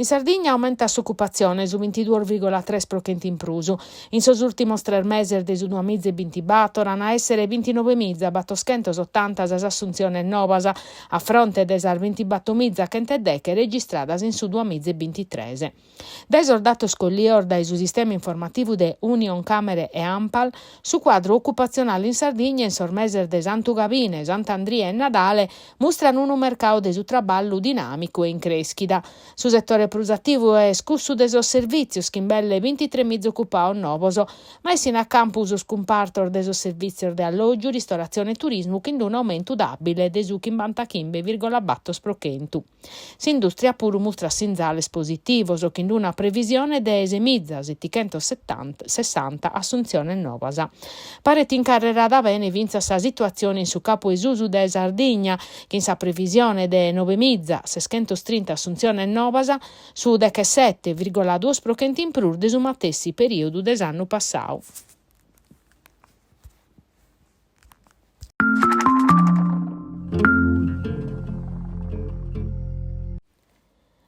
In Sardigna aumentat s'ocupatzione, su bintiduos virgola tres pro chentu in prus. In sos ùrtimos tres meses de su duamiza e bintibator an a èssere bintinovemiza batoschentosotanta sas assuntziones nobas, a fronte de sas bintibatormiza chenteddeche registradas in su duamiza e bintitres. Dae sos datos collios dae su sistema informativu de Unioncamere e Anpal, su cuadru ocupatzionale in Sardigna in sos meses de Santu Gabine, Sant'Andria e Nadale mustran unu mercadu de su traballu dinàmicu e in crèschida. Su setore prus ativu est cussu de sos servìtzios chin belle bintitremiza ocupados nobos, ma essin a campu sos cumpartos de sos servìtzios de allògiu, ristoratzione e turismu chin un'aumentu dàbile de su chimbantachimbe vìrgola bator pro chentu. S'indùstria puru mustrat sinzales positivos, chin una previsione de semiza setichentosessanta assuntziones nobas. Paret incarrerada bene fintzas sa situatzione in su capu 'e susu de Sardigna, chin sa previsione de novemiza seschentostrinta assuntziones nobas, su dechesete virgola duos pro chentu in prus de su matessi perìodu de s'annu passadu.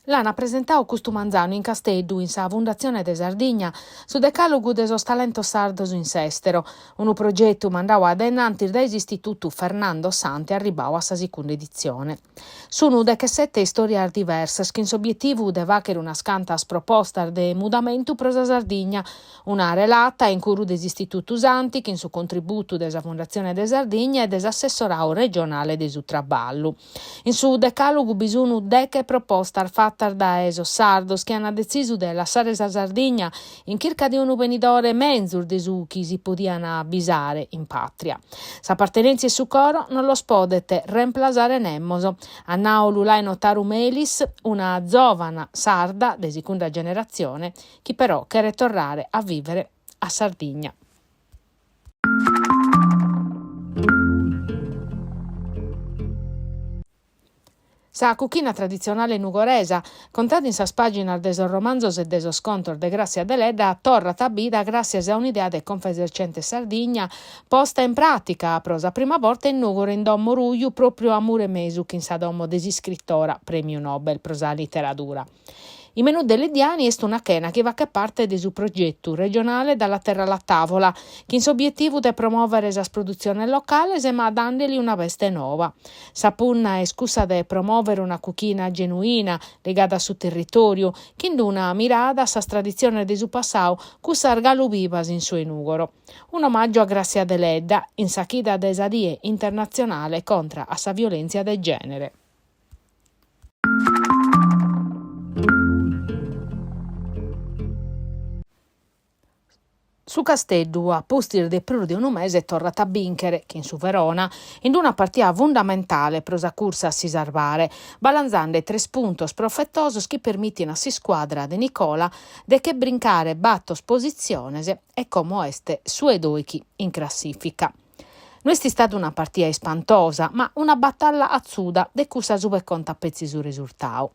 L'ana presentadu custu manzanu in Casteddu, in sa Fundatzione de Sardigna, su Decàlogu de sos talentos sardos in s'èstero, unu progetu mandadu a dae innantis dae s'Istitutu Fernando Santi arribbadu a sa sicunda editzione. Sunu dechesete istòrias diversas chin s'obietivu de fàghere unas cantas propostas de mudamentu pro sa Sardigna, Una relata a incuru de s'Istitutu Santi chin su contributu de sa Fundatzione de Sardigna e de s'Assessorau regionale de su Traballu. In su decàlogu bi sunu deche propostas fatas dae sos sardos chi an detzisu de lassare sa Sardigna in chirca de unu benidore menzus de su chi si podian bisare in pàtria. S'apartenèntzia e su coro non los podet remplasare nemos, at nau Lulai Notaru Melis, una zòvana sarda de sicunda generatzione chi però cheret torrare a vìvere a Sardigna. Sa cuchina traditzionale nugoresa, contada in sas pàginas de sos romanzos e de sos contos de Gràssia Deledda, torrat a bida gràssias a un'idea de Confesercenti Sardigna posta in pràtica pro sa prima borta in Nùgoro in Domo Ruju pròpriu a muru 'e mesu chin sa domo de s'iscritora prèmiu Nobel pro sa literadura. I menù deleddiani est una chena chi faghet parte de su progetu regionale Dalla terra alla tavola, chin s'obietivu de promòvere sas produtziones locales ma dande-li una beste noba. Sa punna est cussa de promòvere una cuchina genuina, ligada a su territòriu, chin una mirada a sas traditziones de su passadu, cussas galu bivas in su 'e Nùgoro. Un'omàgiu a Gràssia Deledda, in sa chida de sa Die internatzionale contra a sa violèntzia de gènere. Su Casteddu, a pustis de prus de unu mese, torrat a bìnchere, chin su Verona, in una partia fundamentale pro sa cursa a si sarvare, balanzande tres puntos profetosos chi permitin a s'iscuadra de Nicola de che brincare bator positziones e como est su 'e doichi in classifica. No est istada una partia ispantosa, ma una batalla atzuda de cussas ube contat petzi su resurtadu.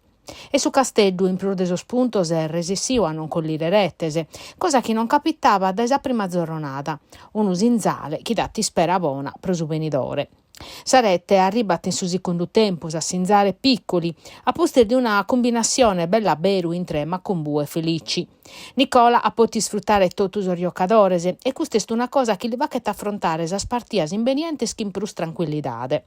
E su Casteddu, in prus de sos puntos, est resessiu a non collire retes, cosa chi non capitabat dae sa prima zorronada, unu sinzale chi dat ispera bona pro su benidore. Sa rete arribat in su sicundu tempus a sinzare Piccoli, a pustis de una cumbinassione bella a beru intre Makoumbou e Felici. Nicola at pòtidu isfrutare totu sos jocadores e custa est una cosa chi li faghet afrontare sas partias imbenientes chin prus trancuillidade.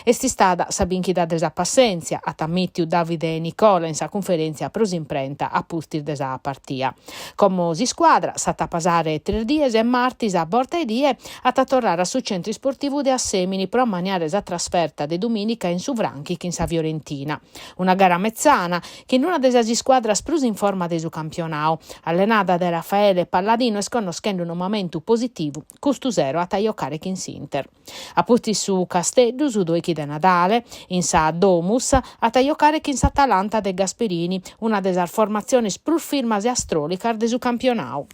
Est istada sa bìnchida de sa passèntzia, at ammìtiu Davide Nicola in sa cunferèntzia pro s'imprenta a pustis de sa partia. Como s'iscuadra s'at a pasare tres dies e martis a borta 'e die at a torrare a su centru isportivu de Assèmini pro ammaniare sa trasferta de dumìnica in su Franchi chin sa Fiorentina. Una gara metzana, chin una de sas iscuadras prus in forma de su campionadu, allenada dae Raffaele Palladino est connoschende unu mamentu positivu, custu sero at a jocare chin s'Inter. A pustis su Casteddu, su doichi de Nadale, in sa Domus, at a jocare chin s'Atalanta de Gasperini, una de sas formatziones prus firmas e astròlicas de su campionadu.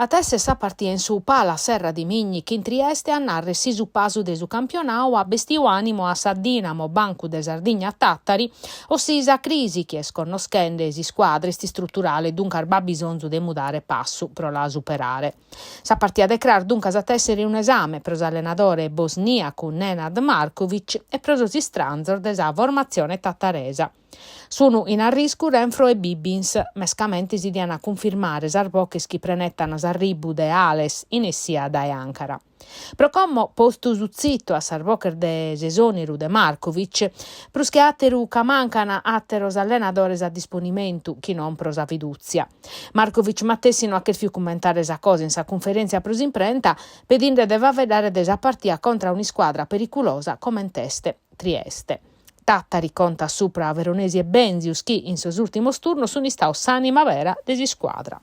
At a èssere sa partida in su Pala Serradimigni chin Trieste a nàrrere si su pasu de su campionadu at bestiu ànimu a sa Dinamo Bancu de Sardigna Tàtari o si sa crisi chi est connoschende s'iscuadra est istruturale duncas b'at bisonzu de mudare passu pro la superare. Sa partida de cras duncas at a èssere un'esame pro s'allenadore bosnìacu Nenad Markovic e pro sos istranzos de sa formatzione tataresa. Sunu in arriscu Renfroe e Bibbins, mescamente si diant cunfirmare sas boches chi prenetan s'arribu de Ales in essia dae Ankara. Pro como postu su tzitu a sas boches de s'esòneru de Markovic, prus che àteru ca mancan àteros allenadores a disponimentu chi non pro sa fidùtzia. Markovic matessi no at chèrfiu cummentare sa cosa in sa cunferèntzia pro s'imprenta, pedinde de faeddare de sa partia contra un'iscuadra periculosa coment'est Trieste. Tàtari contat supra Veronesi e Benzius chi, in sos ùrtimos turnos, sunt istados s'ànima bera de s'iscuadra.